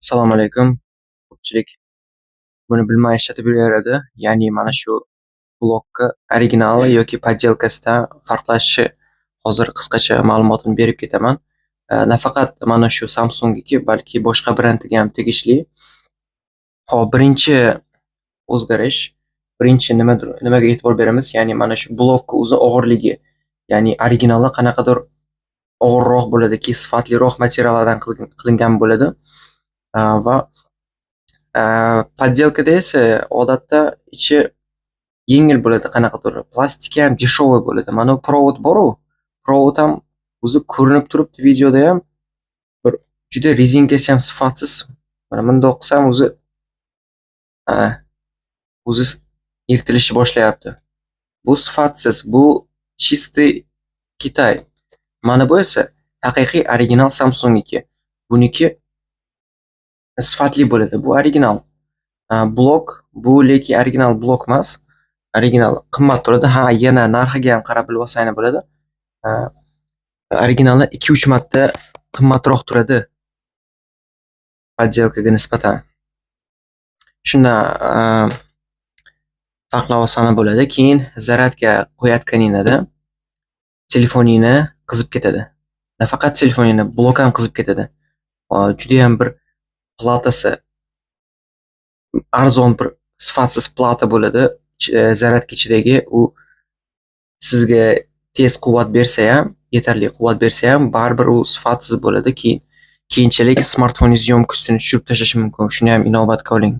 Assalomu alaykum. Ko'pchilik buni bilmay ishlatib yuraveradi. Ya'ni mana shu blokka originali yoki подделка sidan farqlashi hozir qisqacha ma'lumotini berib ketaman. Nafaqat mana shu Samsungniki, balki boshqa brendga ham tegishli. Hop, birinchi o'zgarish, birinchi nimadir nimaga e'tibor beramiz? Ya'ni mana shu blokka o'zi og'irligi, ya'ni originali qanaqadir og'irroq bo'ladiki, sifatliroq materiallardan qilingan bo'ladi. Va подделка da esa odatda ichi yengil bo'ladi qanaqadir. Plastiki ham дешевый bo'ladi. Mana bu провод bor-u, провод ham o'zi ko'rinib turibdi videoda ham, bir juda rezinkasi ham sifatsiz. Mana bundoq qilsam, o'zi, ana, o'zi yirtilishni boshlayapti. Bu sifatsiz, bu чистый Китай. Mana bu esa haqiqiy original Samsungniki. Buniki sifatli bo'ladi. Bu original. Blok bu lekin original blok emas. Original qimmat turadi. Ha, yana narxiga ham qarab bilib olsanglar bo'ladi. Originali 2-3 marta qimmatroq turadi подделка ga nisbatan. Shundan farqlab olsanglar bo'ladi. Keyin zaryadka qo'yayotganinglarda telefoningni qizib ketadi. Nafaqat telefoningni, blok ham qizib ketadi. Judayam bir platasi arzon, bir sifatsiz plata bo'ladi. Zaryadka ichidagi u sizga tez quvvat bersa ham, yetarli quvvat bersa ham, baribir u sifatsiz bo'ladi. Keyin keyinchalik smartfoningiz ёмкость ini tushirib tashlashi mumkin. Shuni ham inobatga oling.